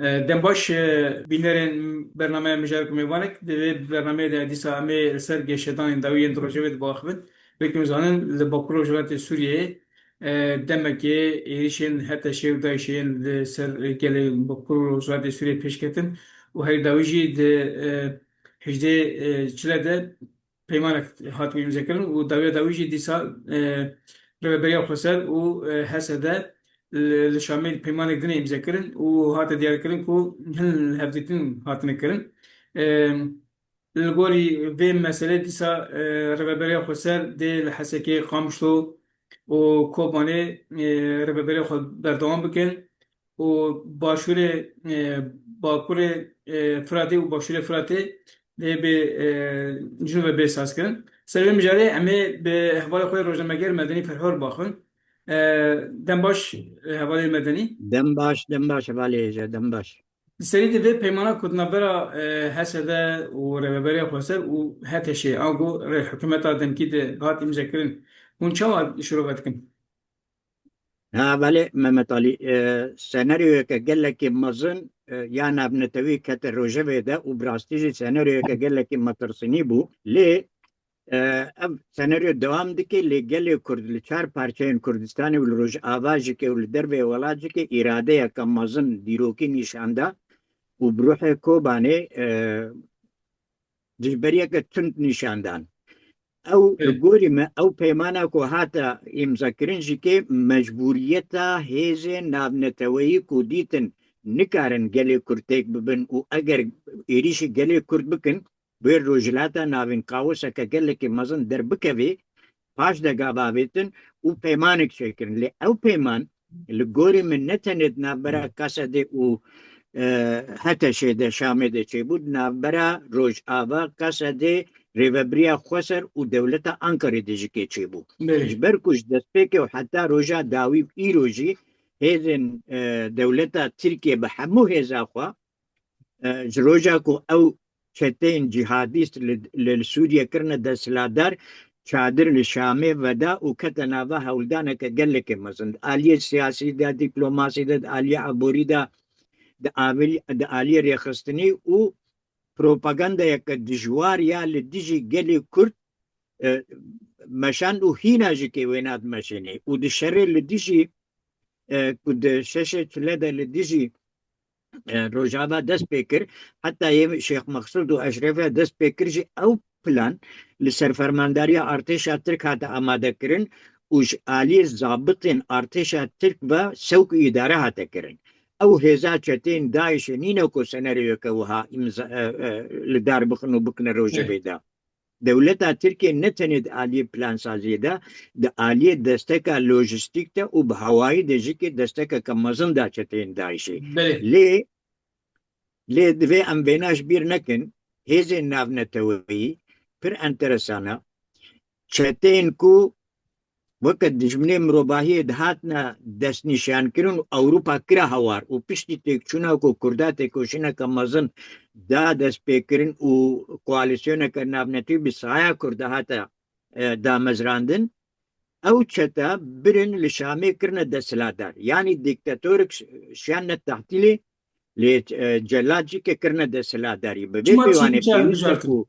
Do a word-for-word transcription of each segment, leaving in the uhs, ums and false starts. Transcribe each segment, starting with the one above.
E, dem baş, e, bînerên bernameya Mijarek û Mêvanek, di vê bernameyê de dîsa em ê li ser geşedanên dawî yên di rojevê de biaxivin. Wekî hûn zanin, li Bakur Rojhilatê Sûriyeyê, e, demekê êrişên HTŞ'ê û DAIŞ'ê yên li ser gelê Bakur Rojhilatê Sûriyeyê pêş ketin û herî dawî jî di, e, hejdê, e, Çile de peymanek hatibû îmzekirin û dawiya dawî jî dîsa, e, Rêveberiya Xweser û, e, H S D li, li Şamê peymanek din ê îmzekirin û hate diyarkirin ku hin hevdîtin hatine kirin. E, li gorî vê meselê dîsa, e, Rêveberiya Xweser dê li Hesekê, Qamişlo û Kobanê, e, rêveberiya xwe berdewam bikin û başûrê, e, bakurê, e, Firatê û başûrê Firatê dê bê, e, cinûve bê sazkirin. Ser vê mijarê em ê bi hevalê xwe rojnameger Medenî Ferhor baxin. E, dem baş, e, hevalê Medenî. Dem baş, dem baş, hevalê hêja, dem baş. Di serî de vê peymana ku di navbera, e, H S D û Rêveberiya Xweser û HTŞ'ê, ango rê hikûmeta demkî de hat îmzekirin, hûn çawa şirove dikin? Ha, belê, Mehmet Alî, e, senaryoyeke gelekî mezin, e, ya navnetewî kete rojevê de û bi rastî jî senaryoyeke gelekî metirsinî bû. Lê, e, ev senaryo dewam dike, lê gelê Kurd li çar parçeyên Kurdistanê û li Rojava jî ke û li derveyê welat jî ke îradeyeke mezin dîrokî nîşan da û bi ruhê Kobanê, e, dijberiyeke tund nîşan dan. Ew, li gorî me, ew peymana ku hate îmzekirin jî kê mecbûriyeta hêzên navneteweyî ku dîtin nikarin gelê Kurd têk bibin û eger êrîşî gelê Kurd bikin, wê Rojhilata Navîn kaoseke gelekî mezin derbikevê, paş de gava avêtin û peymanek çêkirin. Lê ew peyman li gorî min ne tenê di navbera Kasedê û, e, HTŞ'ê de, Şamê de çêbû, di navbera Rojava, Kasedê, Rêveberiya Xweser û dewleta Ankarê de jî kê çêbû. Belê. Ji ber ku ji destpêkê û heta roja dawî û îro jî hêzên, e, dewleta Tirkiye bi hemû hêza xwe, e, ji roja ku ew çeteyên cîhadîst li, li, li Sûriye kirine desthilatdar, çadir li Şamê veda û kete nava hewldaneke gelekê mezin. Di aliyê siyasî de, dîplomasî de, di aliyê aborî de, di avil-, di aliyê rêxistinî û propagandayeke dijwar ya li dijî gelê Kurd, e, meşand û hîna jî kê wêna dimeşênê. Û di şerê li dijî, e, ku di şeşê Çile de li dijî, e, Rojava dest pê kir, heta yê Şêx Mexsûd û Eşrefê dest pê kir jî ew plan li ser fermandariya artêşa Tirk hate amade kirin û ji aliyê zabitên artêşa Tirk ve sewq û îdare hate kirin. Ew hêza çeteyên DAIŞ'ê nîne ku senaryoyeke wiha îmza, e, e, li dar bixin û bikine rojevê de. Dewleta Tirkiye ne tenê di aliyê plansaziyê de, di aliyê desteka lojîstîk de û bi hewayî de jî kê destekeke mezin da çeteyên DAIŞ'ê. Belê. Lê, lê divê em vêna ji bîr nekin, hêzên navneteweyî pir enteresan e. Çeteyên ku weke dijminê mirovahiyê dihatine destnîşankirin û Ewropa kira hawar û piştî têkçûna ku Kurda têkoşîneke mezin da destpêkirin û koalîsyoneke navnetewî bi saya Kurda hate, e, damezrandin, ew çete birin li Şamê kirine desthilatdar. Yanî dîktatorik şiyane tehtîlê, lê, e, celat jî ke kirine desthilatdarî. Bi vê Çima pêwanê çî pêwîst e bijartin? Ku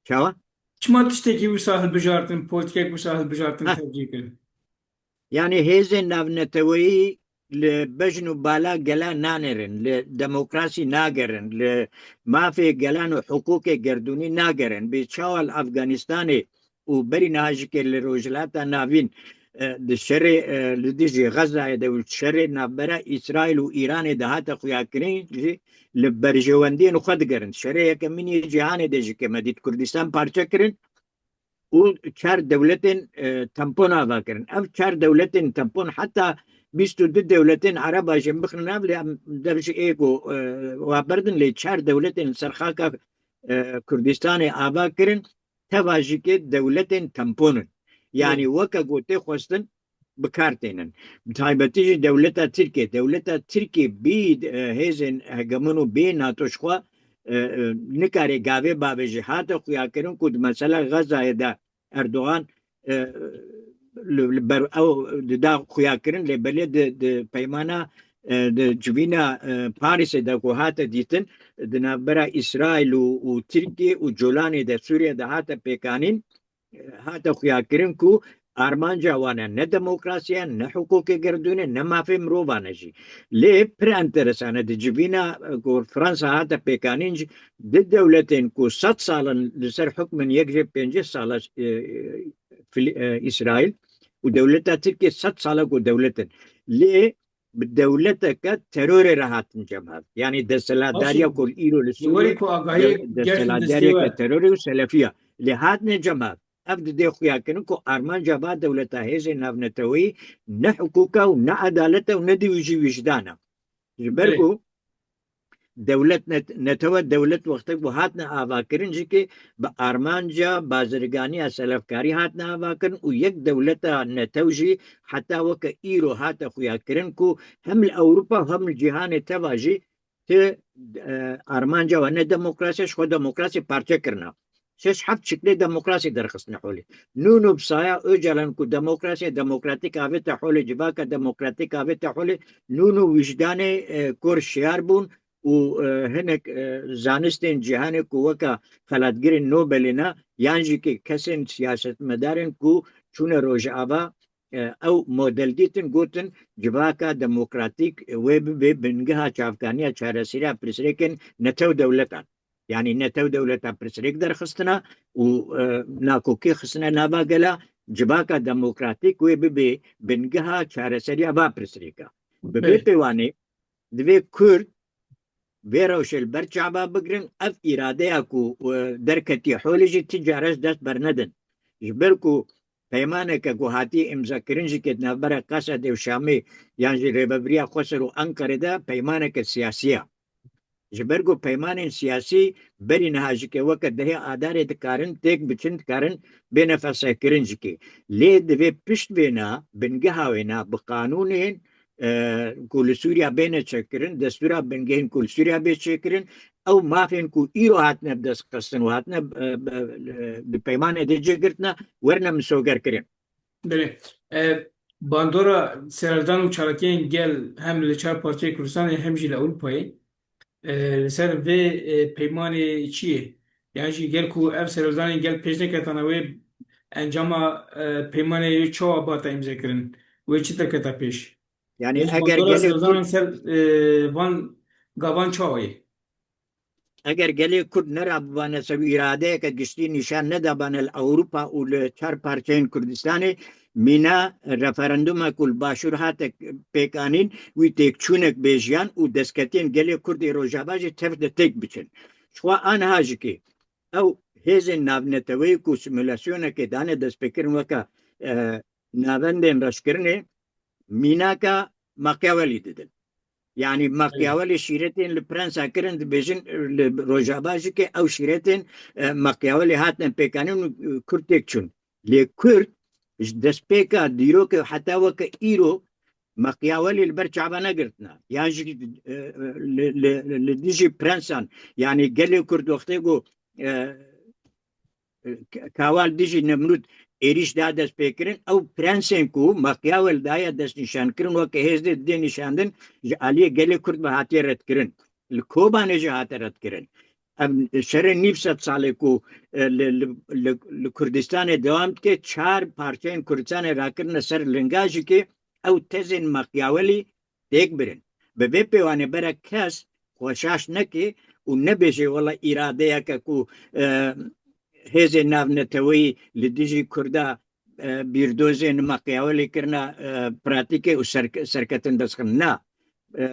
Çawa? Çima tiştekî wisa hilbijartin, polîtîkek wisa hilbijartin Heh. tercîh kirin? Yanî hêzên navneteweyî li bejn û bala gela nanêrin, li demokrasî nagerin, li mafê gelan û hiqûqê gerdûnî nagerin. Bê çawa li Afganistanê û berî niha jî ke li Rojhilata Navîn, e, di şerê, e, li dijî Xezayê de û şerê navbera Îsraîl û Îranê de hate xuyakirin jî li berjewendiyên xwe digerin. Şerê yekemîn yê cîhanê de jî ke me dît Kurdistan parçe kirin û çar dewletên, e, tampon ava kirin. Ev çar dewletên tampon heta bîst û du dewletên Ereba jî bixin nav lê em dev jî ê ku, e, wa berdin lê çar dewletên ser xaka, e, Kurdistanê ava kirin. Teva jî ke dewletên tampon in. Yanî Hı. weke ku tê xwestin bi kar tênin. Bi taybetî jî dewleta Tirkiye. Dewleta Tirkiye bî, e, hêzên hegemon û bê NATO ji xwe, e, e, nikare gavê bavê jî hate xuyakirin ku di mesela Xezayê de Erdogan, e, li, li ber ew dida xuyakirin lê belê di, di peymana e, di civîna, e, Parîsê de ku hate dîtin, di navbera Îsraîl û, û Tirkiyê û Colanê de, Sûriye de hate pêkanîn, e, hate xuyakirin ku armanca wan e ne demokrasî ye, ne hiqûqê gerdûnê, ne mafê mirovan e jî. Lê pir enteresan e, di civîna, e, ku Fransa hate pêkanîn jî, di dewletên ku sed sal in li ser hukm in, yek jê pêncî sal e, e, Fili-, e, Îsraîl û dewleta Tirkiyê sed sal e ku dewlet in. Lê bi dewleteke terorê re hatin cem hev. Yanî desthilatdariya Başê, ku îro li ji werî Sûriyê ku agahiyê de-, gerçekten desthilatdariyeke destê we terorê û selefiya. Lê hatine cem hev. Ev didê xuyakirin ku armanca va dewleta hêzên navneteweyî ne hiqûq e û ne edalet e û ne dî jî wijdan e. Ji ber Belê. ku dewlet net-, netewe dewlet wextek bû hatine avakirin jî ki bi armanca bazirganiya selefkarî hatine avakirin û yek dewleta netew jî heta weke îro hate xuyakirin ku hem li Ewropa û hem li cîhanê teva jî ti, e, armanca we ne demokrasî, ji xwe demokrasî parçe kirina. Şeş heft şiklê demokrasî derxistine holê. Nû nû bi saya Ocalan ku demokrasiya demokratîk avête holê, civaka demokratîk avête holê, nû nû wijdanê, e, kor şiyar bûn û, e, hinek, e, zanistên cîhanê ku weka xelatgirên Nobelê ne, yan jî ki kesên siyasetmedarên ku çûne Rojava, e, ew model dîtin, gotin civaka demokratîk wê bibe bingeha çavkaniya çareseriya pirsgirêkên netew dewletan. Yanî netew dewleta pirsgirêk derxistina û, e, nakokî xistine nava gela, civaka demokratîk wê bibe bingeha çareseriya va pirsgirêka. Bi vê Belê. pêwanê divê Kurd vê rewşê li ber çava bigirin, ev îradeya ku, e, derketiye holê jî ti care ji dest bernedin. Ji ber ku peymaneke ku hatiye îmzakirin jî ke di navbera Qasedê û Şamê yan jî rêvebiriya Xweser û Enqerê de peymaneke siyasî ye. Ji ber ku peymanên siyasî berî niha jî ke weke dehê Adarê dikarin têk biçin, dikarin bêne fesihkirin jî ke. Lê divê pişt vêna, bingeha wêna bi qanûnên, e, ku li Sûriya bêne çêkirin, destûra bingehên ku li Sûriya bê çêkirin, ew mafên ku îro hatine bi dest xistin û hatine, e, bi, e, di peymanê de cê girtine, werine misogerkirin. Belê. E, bandora serhildan û çalakiyên gel hem li çar parçeyê Kurdistanê hem jî li Ewropayê, e, li ser vê, e, peymanê çi ye? Yan jî gel ku ev serhildanên gel pêş neketana wê encama, e, peymanê wê çawa bata îmzekirin? Wê çi derketa pêş? Yanî Yanî eger bandora gelê serhildanan Kurd ser, e, van gavan çawa ye? Eger gelê Kurd nerabibane ser îradeyeke giştî nîşan nedabane li Ewropa û li çar parçeyên Kurdistanê, mîna referendumek û li Başûr hate pêkanîn, wî têkçûnek bê jiyan û destketiyên gelê Kurd ê Rojava jî tev de têk biçin. Ji xwe aniha jî kê ew hêzên navneteweyî ku simulasyonekê dane destpêkirin weke, e, navendên reşkirinê mînaka Machiavelli didin. Yanî Machiavelli şîretên li Fransa kirin, dibêjin li Rojava jî ke ew şîretên, e, Machiavelli hatine pêkanîn û, e, Kurd têk çûn. Lê Kurd ji destpêka dîrokê heta weke îro Machiavelli li ber çava negirtina. Yan jî, e, e, li, li, li dijî prensan, yanî gelê Kurd wextê ku, e, K-, Kawa li dijî Nemrûd êrîş da destpêkirin, ew prensên ku Machiavelli daye destnîşankirin weke hêzdê didê nîşandin, ji aliyê gelê Kurd ve hatiye redkirin. Li Kobanê jî hate redkirin. Ev şerê nîv sed salê ku, e, li, li, li, li Kurdistanê dewam dike, çar parçeyên Kurdistanê rakirine ser linga jî ke ew tezên Machiavelli têk birin. Bi vê pêwanê bere kes xwe şaş neke û nebêje wela îradeyeke ku, e, hêzên navneteweyî li dijî Kurda, e, bîrdozên Machiavelli kirine, e, pratîkê û ser-, serketin destxin. Na. E,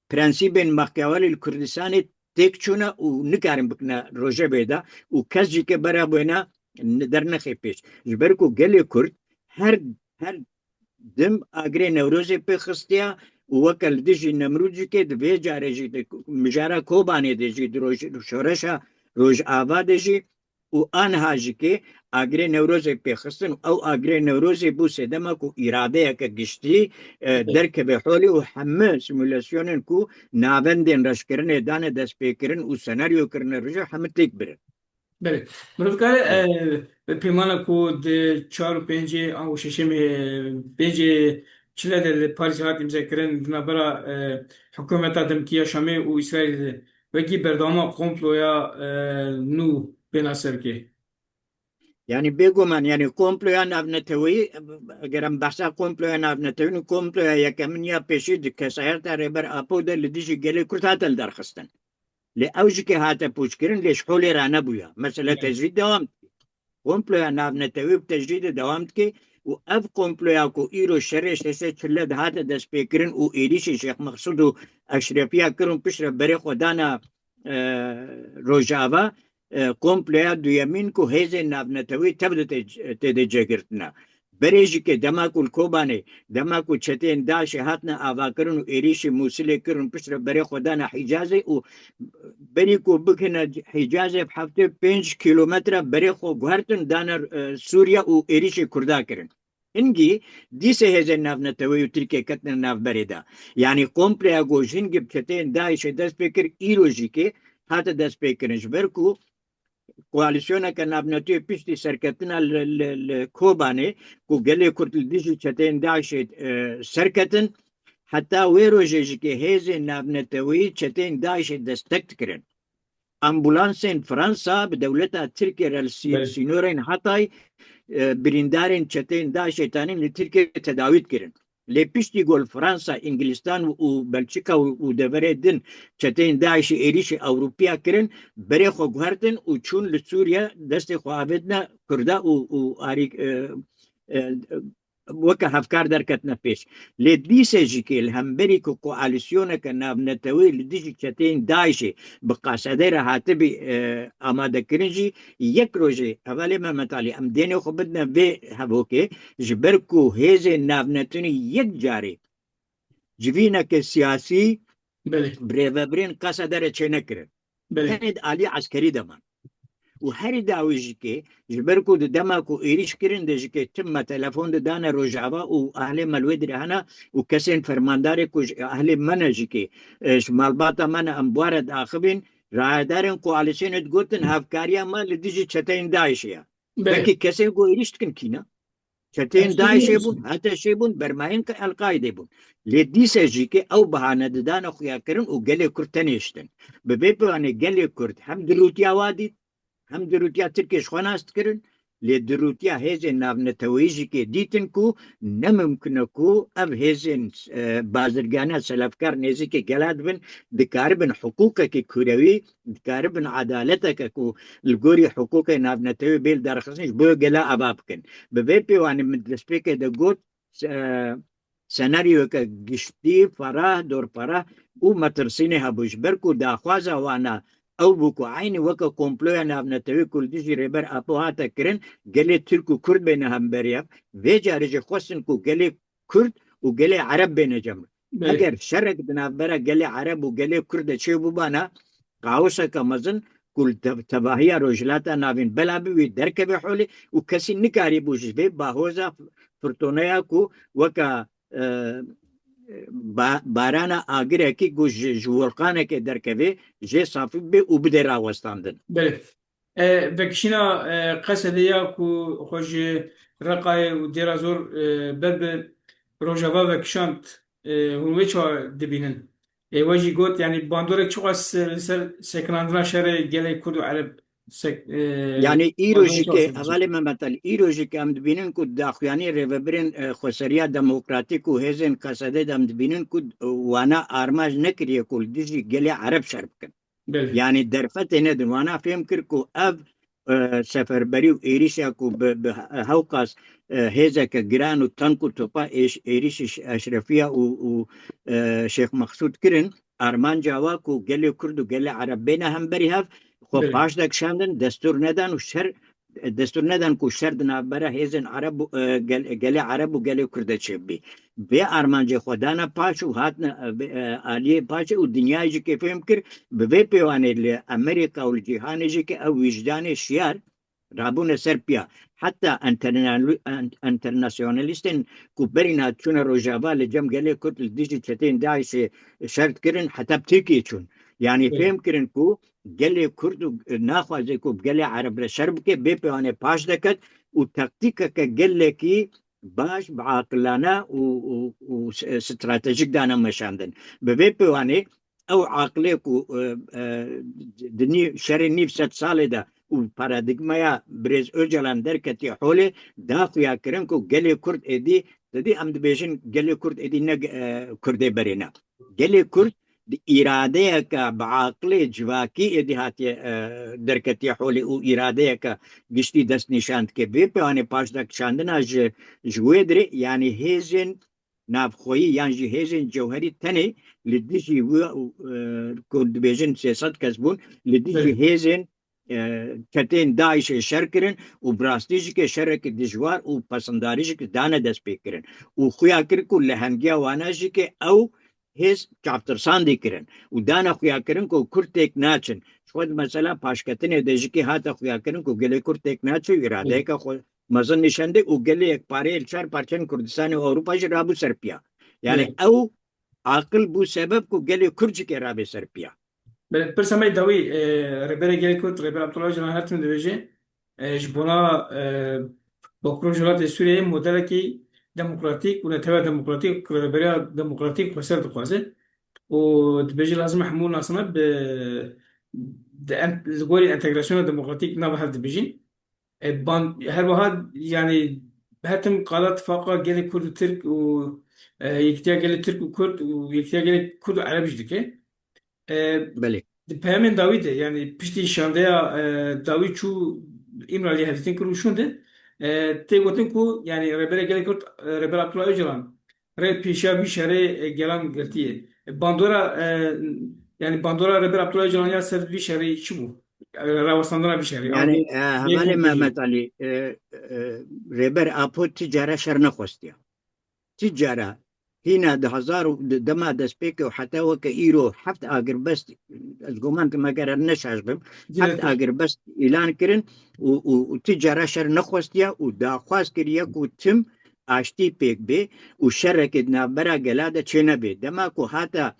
prensîbên Machiavelli li Kurdistanê têk çûne û nikarin bikine rojevê de û kes jî ke bera wêna n-, dernexê pêş. Ji ber ku gelê Kurd her, her dim agirê Newrozê pê xistiya û weke li dijî Nemrûd jî ke di vê carê jî di mijara Kobanê de jî di roj-, şoreşa Rojava de jî û aniha jî ke agirê Newrozê pê xistin û ew agirê Newrozê bû sedema ku îradeyeke giştî, e, Belê. derkeve holê û heme simulasyonên ku navendên reşkirinê dane destpêkirin û senaryo kirine rije heme têk birin. Belê. Mirov dikare, Evet. e, bi pêmana ku di çar û pêncê an û şeşemê, pêncê Çile de li Parîsê hat îmzekirin di navbera, e, hikûmeta demkî ya Şamê û Îsraîlê de wekî berdewama komploya, e, nû bêna ser bike. Yani bêguman, yani komploya navneteweyî, eger em behsa komploya navneteweyî û komploya yekemin ya pêşî di kesayeta Rêber Apo de li dijî gelê Kurd hate lidarxistin. Lê ew jî ke hate pûçkirin, lê ji holê re nebûya. Mesele tecrîd dewam dike. Komploya navnetewî bi tecrîdê dewam dike û ev komploya ku îro şerê sê sed çil hate destpêkirin û êrîşê Şêx Mexsûd û Eşrefiya kirin, piştre berê xwe dana, e, Rojava, e, komploya duyemîn ku hêzên navnetewî tev de tê, tê de cegirtine. Berê jî ke dema ku li Kobanê, dema ku çeteyên DAIŞê hatine avakirin û êrîşî Mûsilê kirin, piştre berê xwe dana Hîcazê û berî ku bikine Hîcazê bi heftê pênc kîlometre berê xwe guhertin dane, e, Sûriye û êrîşê Kurda kirin. Hingî dîsê hêzên navneteweyî û Tirkiye ketine navberê de. Yanî kompleya ku ji hingî bi çeteyên DAIŞê dest pê kir, îro jî ke hate dest pê kirin. Ji ber ku koalîsyoneke navnetewî piştî serketina li, li, li Kobanê ku gelê Kurd li dijî çeteyên DAIŞê, e, serketin, heta wê rojê jî ke hêzên navneteweyî çeteyên DAIŞê destek dikirin. Ambulansên Fransa bi dewleta Tirkiye re li sî-, Belê. sînorên Hatay, e, birîndarên çeteyên DAIŞê tanîn li Tirkiye tedawî dikirin. Lê piştî ku li Fransa, Îngilîstan û Belçika û, û deverê din çeteyên DAIŞê êrîşî Ewropiya kirin, berê xwe guhertin û çûn li Sûriye destê xwe avêtine Kurda û, û arî-, e, e, weke hevkar derketine pêş. Lê dîse jî ke li hemberî ku koalîsyoneke navneteweyî li dijî çeteyên DAIŞê bi qasedê re hatibî, e, amadekirin jî, yek rojê, hevalê Mehmet Alî, em dênê xwe bidine vê hevokê, ji ber ku hêzên navnetewî yek carê civîneke siyasî Belê. bi rêvebirên qasedê re çênekirin. Belê. Tenê di alî eskerî de man. Û herî dawî jî ke ji ber ku di dema ku êrîş kirin de jî ke tim me telefon didane Rojava û ahlê me li wê dirê hene û kesên fermandarê ku ji ahlê me ne jî ke, e, ji malbata me ne em bi we re diaxivîn, rayedarên koalîsyonê digotin hevkariya me li dijî çeteyên DAIŞê ye. Belê. Belkî kesên ku êrîş dikin kî ne? Çeteyên Em DAIŞê bûn, HTŞê bûn, bermayên ke El-Qaîdê bûn. Lê dîse jî ke ew bahane didane xuyakirin û gelê Kurd tenêştin. Bi vê pêwanê gelê Kurd hem dirûtiya wa dît, hem dirûtiya Tirkiyê ji xwe nas dikirin. Lê dirûtiya hêzên navneteweyî jî ke dîtin ku ne mimkun e ku ev hêzên, e, bazirgane selefkar nêzîkê gela dibin, dikaribin hiqûqekî kurewî, dikaribin edaleteke ku li gorî hiqûqê navnetewî bê li darxistin ji bo gela ava bikin. Bi vê pêwanê min destpêkê de got, e, senaryoyeke giştî, ferah, dorferah û metirsînê hebû. Ji ber ku daxwaza wana ew bû ku eynî weke komploya navnetewî ku li dijî Rêber Apo hate kirin, gelê Tirk û Kurd bêne hemberî hev. Vê carê jî xwestin ku gelê Kurd û gelê Ereb bêne cem. Belê. Eger şerek di navbera gelê Ereb û gelê Kurd de çêbûbana, kaoseke mezin ku li tev-, tevahiya Rojhilata Navîn bela bî wî derkeve holê û kesî nikarîbû ji vê bahoza firtoneya ku weka, e, ba-, barana agirekî ku ji, ji wolqanekê derkeve jê safî bibe û bide rawestandin. Belê. E, vekişîna, e, Qesedê ya ku xwe ji Reqayê û Dêra Zor, e, ber bi Rojava vekişand, e, hûn wê çawa dibînin? E, we jî got, yanî bandorek çiqas li ser sekinandina şerê gelê Kurd û Ereb sek-, e, Yanî îro bandorek jî çiqas ke, sekinandina hevalê Mehmet Alî, îro jî ke em dibînin ku daxuyanî rêvebirên, e, Xweseriya Demokratîk û hêzên Qesedê de em dibînin ku, e, wana armanc nekiriye ku li dijî gelê Ereb şer bikin. Belê. Yanî derfetê nedin. Wana fêm kir ku ev, e, seferberî û êrîşa ku bi, bi hewqas, e, hêzeke giran û tank û topa êş-, êrîşî Ş-, Eşrefiya û, û, e, Şêx Mexsûd kirin, armanca wa ku gelê Kurd û gelê Ereb bêne hemberî hev, xwe Belê. paş de kişandin, destûr nedan û şer destûr nedan ku şer di navbera hêzên Ereb û, e, gel-, gelê Ereb û gelê Kurd de çêbibî. Vê armancê xwe dane paş û hatine, e, vê, e, aliyê paşê û dinyayê jî kê fêm kir, bi vê pêwanê li Amerîka û li cîhanê jî ke ew wijdanê şiyar rabûne ser piya. Heta enternal-, en-, enternasyonalîstên ku berî niha çûne Rojava li cem gelê Kurd li dijî çeteyên DAIŞê şer dikirin, heta bi Tirkiyê çûn. Yanî Evet. fêm kirin ku gelê Kurd û, e, naxwaze ku bi gelê Ereb re şer bike, bê pêwanê paş deket û taktîkeke gelekî, baş, bi aqilane û, û, û s-, stratejîk dane meşandin. Bi vê pêwanê ew aqilê ku, e, e, di nî-, şerê nîv sed salê de û paradîgmaya birêz Ocalan derketiye holê, da xuyakirin ku gelê Kurd êdî, didî em dibêjin gelê Kurd êdî ne, e, Kurdê berê ne. Gelê Kurd di îradeyeke bi aqilê civakî êdî hatiye, e, derketiye holê û îradeyeke giştî dest nîşan dike. Vê pêwanê paşdakişandina ji, ji wê dirê, yanî hêzên navxweyî yan jî hêzên cewherî tenê li dijî wî, e, ku dibêjin sê sed kes bûn, li dijî Belê. hêzên, e, çeteyên DAIŞê şer kirin û bi rastî jî ke şerekî dijwar û pesindarî jî ke dane destpêkirin û xuya kir ku lehengiya wana jî ke ew hêz çavtirsandî kirin û dane xuya kirin ku Kurd têk naçin. Ji xwe di mesela paşketinê de jî ke hate xuya kirin ku gelê Kurd têk naçe û Belê. îradeyeke xwe mezin nîşan de û gelê yekpareyê li çar parçeyên Kurdistanê û Ewropa jî rabû ser piya. Yanî Belê. ew aqil bû sebeb ku gelê Kurd jî ke rabe ser piya. Belê, pirsa me dawî, e, Rêberê Gelê Kurd, Rêber Abdullah Ocalan her tim dibêje, e, ji bona, e, Bakur Rojhilatê Sûriyeyê modelekî demokratîk û netewe demokratîk, rêveberiya demokratîk xweser dixwaze. Û dibêje lazim e hemû nasnamek bi, di en-, li gorî entegrasyona demokratîk nav hev dibêjin. E, ban-, her wiha, yanî, her tim qala tifaqa gelê Kurd û Tirk û, e, yekîtiya gelê Tirk û Kurd û yekîtiya gelê Kurd û Ereb jî dike. E, Belê. Di peyamên dawî de, yanî piştî şandeya, e, dawî çû Îmraliyê hevdîtin kir û şûnde, e, tê gotin ku, yanî, Rêberê Gelê Kurd, e, Rêber Abdullah Ocalan rê pêşiya vî şerê, e, gelan girtiye. E, bandora, e, yanî bandora Rêber Abdullah Ocalan ya ser vî şerê çi bû? E, rawestandina vî şerê. Yanî, Anî e, hevalê Mehmet Alî, e, e, Rêber Apo ti cara şer nexwestiye. Ti cara hîna di hezar û di dema destpêkê û heta weke îro heft agirbest, ez guman dikim eger ez ne şaş bim, heft Direkt. agirbest îlan kirin û, û, û ti cara şer nexwestiye û daxwaz kiriye ku tim aştî pêk bê û şerekê di navbera gela de çênebe. Dema ku hate,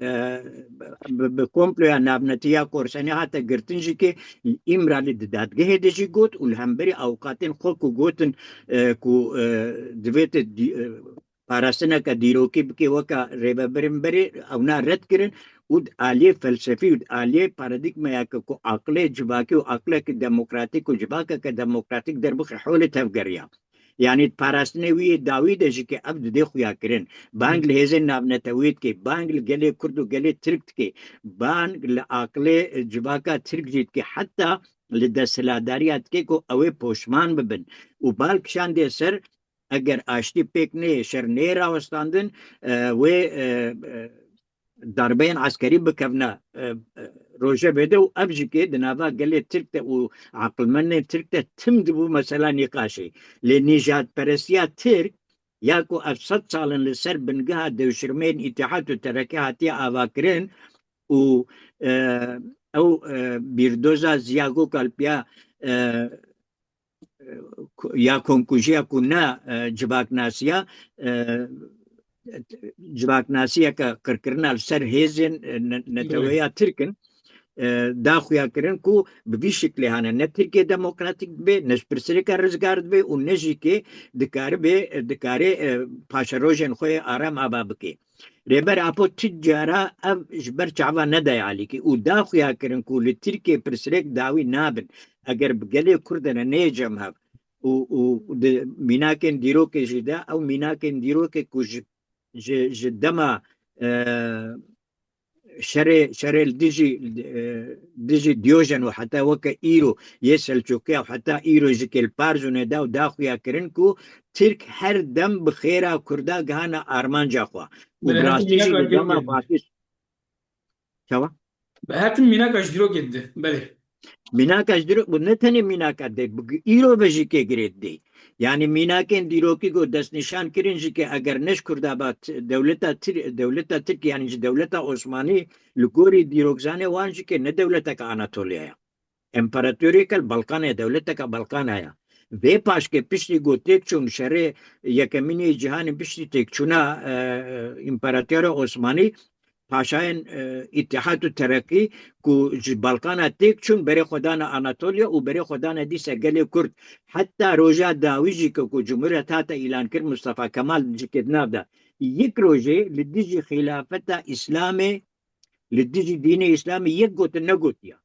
e, bi, bi komploya navnetî ya korsenê hate girtin jî ke Îmralî di dadgehê de jî got û li hemberî awqatên xwe ku gotin, e, ku, e, divê te dî-, e, parastineke dîrokî bike weke rêvebirin berê, ewna red kirin û di aliyê felsefî û di aliyê paradîgmayeke ku aqilê civakî û aqileke demokratîk û civakeke demokratîk derbixe holê tevgeriya. Yanî di parastinê wî yê dawî de jî ke ev didê xuya kirin. Bang li hêzên navnetewî dike, bang li gelê Kurd û gelê Tirk dike, bang li aqilê civaka Tirk jî dike, heta li desthilatdariya dike ku ew ê poşman bibin. Û bal kişandiye ser, eger aştî pêk neyê, şer neyê rawestandin, e, wê, e, e, darbeyên eskerî bikevne, e, e, rojevê de û ev jî ke di nava gelê Tirk de û aqilmendên Tirk de tim dibû mesela nîqaşê. Lê nîjadperestiya Tirk ya ku ev sed sal in li ser bingeha dewşirmeyên Îtîhat û Tereke hatiye avakirin û, e, ew, e, bîrdoza Ziya Gökalp ya, e, ku-, ya komkujiya ku ne, e, civaknasiya, e, civaknasiyeke qirkirina li ser hêzên, e, ne-, neteweya Tirk in, e, da xuya kirin ku bi vî şiklê hane ne Tirkiye demokratîk dibe, ne ji pirsirêka rizgar dibe û ne jî ke dikaribe, dikare, e, paşerojên xwe yê aram ava bike. Rêber Apo ti cara ev ji ber çava nedaye alîkî û da xuya kirin ku li Tirkiye pirsirêk dawî nabin. Eger bi gelê Kurd de ne neyê cem hev û, û di mînakên dîrokê jî de, ew mînakên dîrokê ku ji, ji, ji dema, e, şerê, şerê li dijî, e, dijî Diyojen û heta weke îro yê Selçûkiya û heta îro jî ke li Parzûnê de û da xuya kirin ku Tirk her dem bi xêra Kurda gihane armanca xwe. Û bi rastî jî li dema faşîst. Çawa? Her tim mînaka ji dîrokê dide. Belê. Mînaka ji dîrok, bu ne tenê mînaka dide, bu îro ve jî ke girê dide. Yanî mînakên dîrokî ku destnîşan kirin jî ke eger ne ji Kurda ba t-, dewleta Tir-, dewleta Tirk, yanî ji dewleta Osmanî li gorî dîrokzanê wan jî ke ne dewleteke Anatoliya ye. Împaratoriyeke li Balkanê, dewleteke Balkana ye. Vê paşkê piştî ku têk çûn şerê yekemîn ê cîhanê, piştî têkçûna, e, Împaratoriya Osmanî, paşayên, e, Îtîhad û Tereqî ku ji Balkana têk çûn, berê xwe dane Anatolya û berê xwe dane dîse gelê Kurd. Heta roja dawî jî ke ku Cumhuriyet hate îlan kir, Mustafa Kemal jî kê di nav de. Yek rojê li dijî xîlafeta Îslamê, li dijî dînê Îslamê yek gotin negotiya.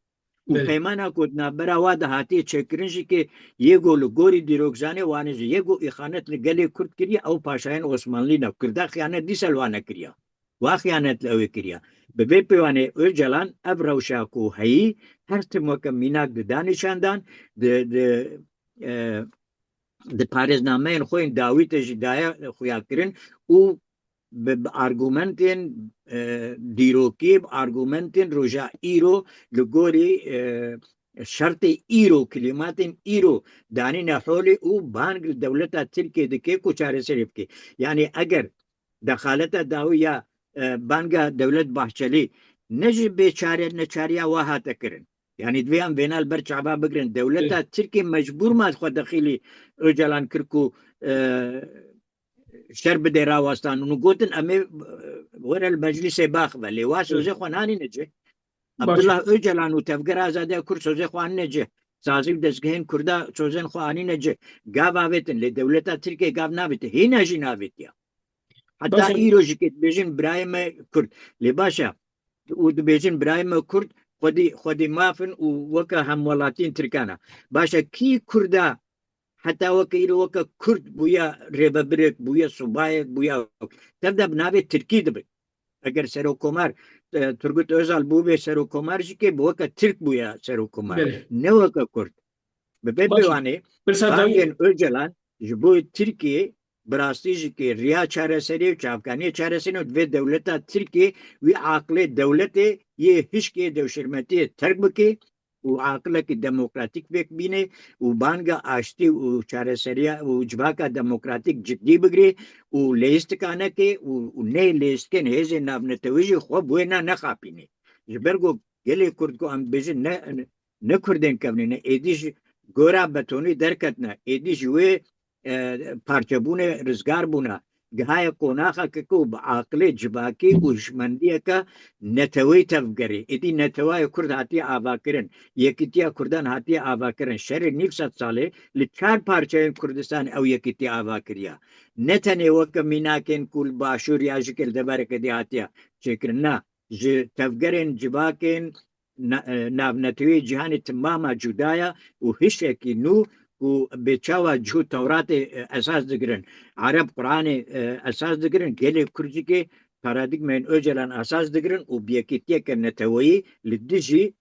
Û Belê. peymana ku di navbera wa de hatiye çêkirin jî ke yê go li gorî dîrokzanê wan e jî yê go îxanet li gelê Kurd kiriye, ew paşayên Osmanlî ne. Kurda xiyanet dîsa li wan nekiriya. Wa xiyanet li ew ê kiriya. Bi vê pêwanê Ocalan ev rewşa ku heyî her tim weke mînak di danîşandan, di, di, e, di parêznameyên xwe yên dawî de jî daye xuya kirin û bi, bi argumentên, e, dîrokî, bi argumentên roja îro li gorî, e, şertê îro, klîmatên îro danîne holê û bang li dewleta Tirkiyê dike ku çareserî bike. Yanî eger dexaleta dawî ya, e, banga Dewlet Bahçelî ne ji bêçare neçariya wa hate kirin. Yanî divê em vêna li ber çava bigirin. Dewleta Tirkiyê mecbûr ma xwe dexîlî Ocalan kir ku, e, şer bide rawestan û gotin, em ê, e, were li meclîsê biaxive. Lê wa sozê xwe nanîne cih. Baş. Abdullah Ocalan û Tevgera Azadiya Kurd sozê xwe anîne cih. Sazî û dezgehên Kurda sozên xwe anîne cih. Gav avêtin, lê dewleta Tirkiyê gav navête. Hîna jî navêtiya. Heta Baş. îro jî kê dibêjin birayê me Kurd. Lê baş e. Û dibêjin birayê me Kurd, xwedî, xwedî maf in û weke hemwelatiyên Tirkan e. Baş e, kî Kurda heta weke îro weke Kurd bûye rêvebirek, bûye subayek, bûye tev de bi navê Tirkî dibe. Eger Serokkomar, e, Turgut Özal bûbe Serokkomar jî kê bi weke Tirk bûye Serokkomar. Belê. Ne weke Kurd. Bi vê Baş. pêwanê Pirsa dawî bangên Ocalan ji bo Tirkiyê bi rastî jî kê riya çareseriyê û çavkaniyê çareseriyê û divê dewleta Tirkiyê wî aqilê dewletê yê hişkê dewşirmetiyê terk bike û aqilekî demokratîk pêk bîne û banga aştî û çareseriya û civaka demokratîk cidî bigire û leyîstika neke û, û neyê leyîstikên hêzên navnetewî jî xwe bi wê ne nexapîne. Ji ber ku gelê Kurd ku em dibêjin ne, ne Kurdên kevnî ne, êdî ji gora betonî derketine, êdî ji wê, e, parçebûnê rizgar bûne, gihaye qonaxeke ku bi aqilê civakî û hişmendiyeke neteweyî tevgerê. Êdî netewayê Kurd hatiye avakirin, yekîtiya Kurdan hatiye avakirin. Şerê nîv sed salê li çar parçeyên Kurdistan ew yekîtiya avakiriya. Ne tenê weke mînakên ku li başûr ya jî ke li devereke dî hatiye çêkirin. Na, ji tevgerên civakên na-, e, navneteweyê cîhanê timama cuda ye û hişekî nû ku bê çawa cihû Tewratê, e, esas digirin, Ereb Quranê, e, esas digirin, gelê Kurd jî kê paradîgmeyên Ocalan esas digirin û bi yekîtiyeke neteweyî li dijî,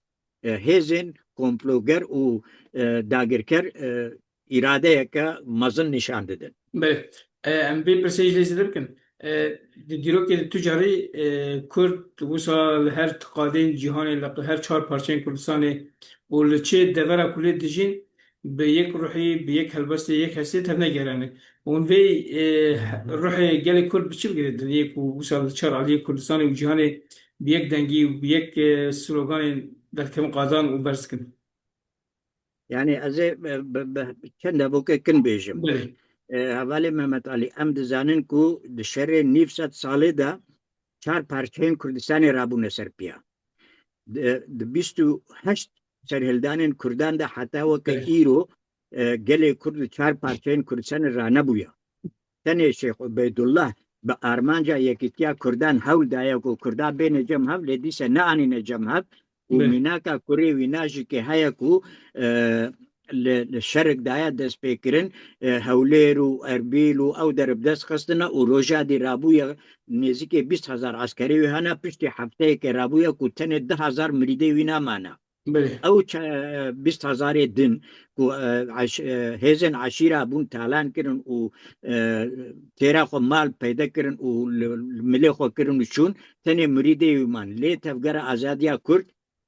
e, hêzên komploger û, e, dagirker, e, îradeyeke mezin nîşan didin. Belê. E, em vê pirsê jî lê zêde bikin. E, di dîrokê de tu carî, e, Kurd wisa li her qadên cîhanê, li her çar parçeyên Kurdistanê û li çi devera ku lê dijîn, bi yek ruhî, bi yek helbestê, yek hestê tevnegerane. Hûn vê, e, ruhê gelê Kurd bi çi bigirêdin? Yê ku wisa li çar aliyê Kurdistanê û cîhanê bi yek dengî û bi yek, e, sloganê derkevin qadan û berz dikin. Yanî ez ê, e, bi, bi, çend devokê kin bêjim. Belê. E, hevalê Mehmet Alî, em dizanin ku di şerê nîv sed salê de çar parçeyên Kurdistanê rabûne ser piya. Di, di bîst û heşt serhildanên Kurdan de heta weke Belê. îro, e, gelê Kurd li çar parçeyên Kurdistanê ranebûye. Tenê Şêx Ubeydullah bi armanca yekîtiya Kurdan hewl daye ku Kurda bêne cem hev, lê dîse neanîne cem hev û Belê. mînaka kurê wîna jî kê heye ku, e, li, li şerik daye destpêkirin, e, Hewlêr û Erbîl û ew dere bi dest xistine û roja dî rabûye nêzîkê bîst hezar eskerê wî hene, piştî hefteyekê rabûye ku tenê du hezar mirîdê wîna mane. Belê. Ew çe-, bîst hezarê din ku, e, eş-, e, hêzên eşîra bûn talan kirin û, e, têra xwe mal peyde kirin û li, li milê xwe kirin û çûn, tenê mirîdê wî man. Lê Tevgera Azadiya Kurd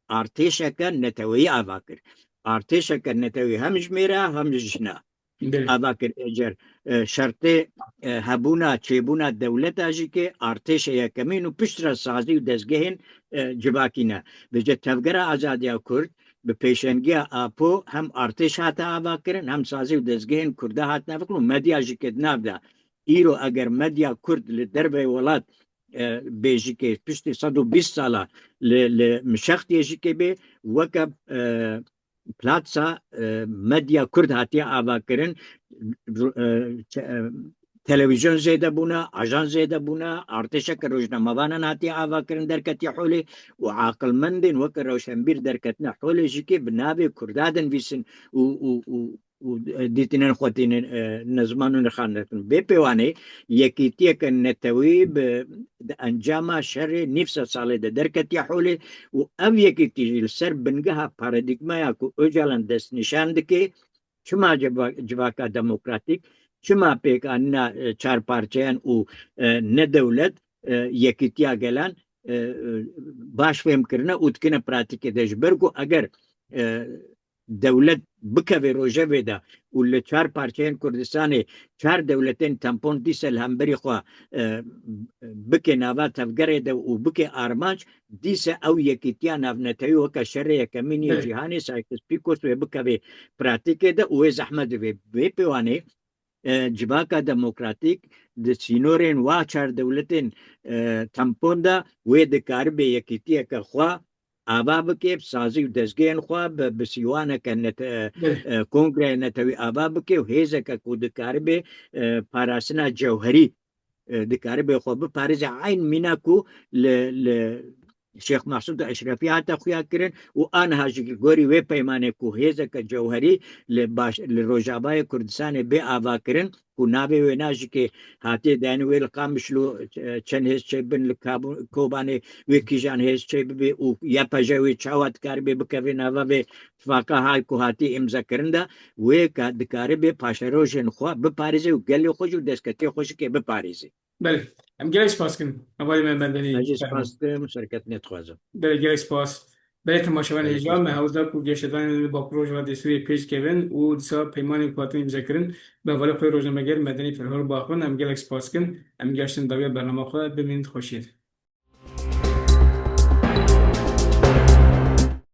artêşeke neteweyî ava kir. Artêşeke neteweyî hem ji mêra hem ji jina Belê. ava kir. Eger, e, şertê, e, hebûna, çêbûna dewleta jî kê artêşa yekemîn û piştre sazî û dezgehên, e, civakî ne. Vêce Tevgera Azadiya Kurd bi pêşengiya Apo hem artêş hate ava kirin, hem sazî û dezgehên Kurda hatine vekirin û medya jî kê di nav de. Îro eger medya Kurd li derveyê welat e, bê jikê, piştî sed û bîst sala li, li Mişextiyê jikê bê, weke, e, platsa, e, medya Kurd hatiye avakirin, e, çe-, e, televîzyon zêde bûne, ajans zêde bûne, artêşeke rojnamevanan hatiye avakirin derketiye holê û aqilmendên weke rewşenbîr derketine holê jikê bi navê Kurda dinivîsin û, û, û, û, e, dîtinên xwe tînin, e, ne ziman û nirxandin. Bê pêwanê yekîtiyeke netewî bi, di encama şerê nîv sed salê de derketiye holê û ev yekîtî jî li ser bingeha paradîgmaya ku Ocalan destnîşan dike, çima civa-, civaka demokratîk, çima pêkanîna, e, çar parçeyan û, e, ne dewlet, e, yekîtiya gelan, e, e, baş fêm kirine û dikine pratîkê de, ji ber ku eger, e, dewlet bikeve rojevê de û li çar parçeyên Kurdistanê çar dewletên tampon dîse li hemberî xwe, e, bike nava tevgerê de û bike armanc, dîse ew yekîtiya navnetewî weke şerê yekemîn yê Belê. cîhanê, Sykes-Picot, wê bikeve pratîkê de û wê zehmet divê. Vê pêwanê, e, civaka demokratîk di sînorên wa çar dewletên, e, tampon de wê dikaribe yekîtiyeke xwe ava bike, bi sazî û dezgehên xwe, bi, bi sîwaneke nete-, Belê. e, kongreyê netewî ava bike û hêzeke ku dikaribe, e, parastina cewherî, e, dikaribe xwe biparêze, eyn mîna ku li, li Şêx Mesûd Eşrefî hate xuya kirin û aniha jî li gorî wê peymanê ku hêzeke cewherî li baş-, li Rojavayê Kurdistanê bê avakirin, ku navê wê najikê hatiye dayîn, wê li Qamişlo, e, çend hêz çêbin, li Kabu-, Kobanê wê kîjan hêz çêbibe û Y P J wê çawa dikaribe bikeve nava vê tifaka hay ku hatiye îmzekirin de, wê ka dikaribe paşerojên xwe biparêze û gelê xwe jî û destketiyê xwe jikê biparêze. Belê. Em gelek spas kin. Hevalê me Medenî Ez jî Ferhan. spas dikim, serkeftinê dixwazim. Belê, gelek spas. Belê, temaşevanên Belê, hêja, me spas. hewl da ku geşedanên li Bakur Rojava dê Sûriyê pêş kevin û dîsa peymanên ku hatin îmzekirin bi hevalê xwe rojnameger Medenî Ferhan baxin. Em gelek spas kin. Em geştin dawiya bernama xwe. Bimînin di xweşiyê de.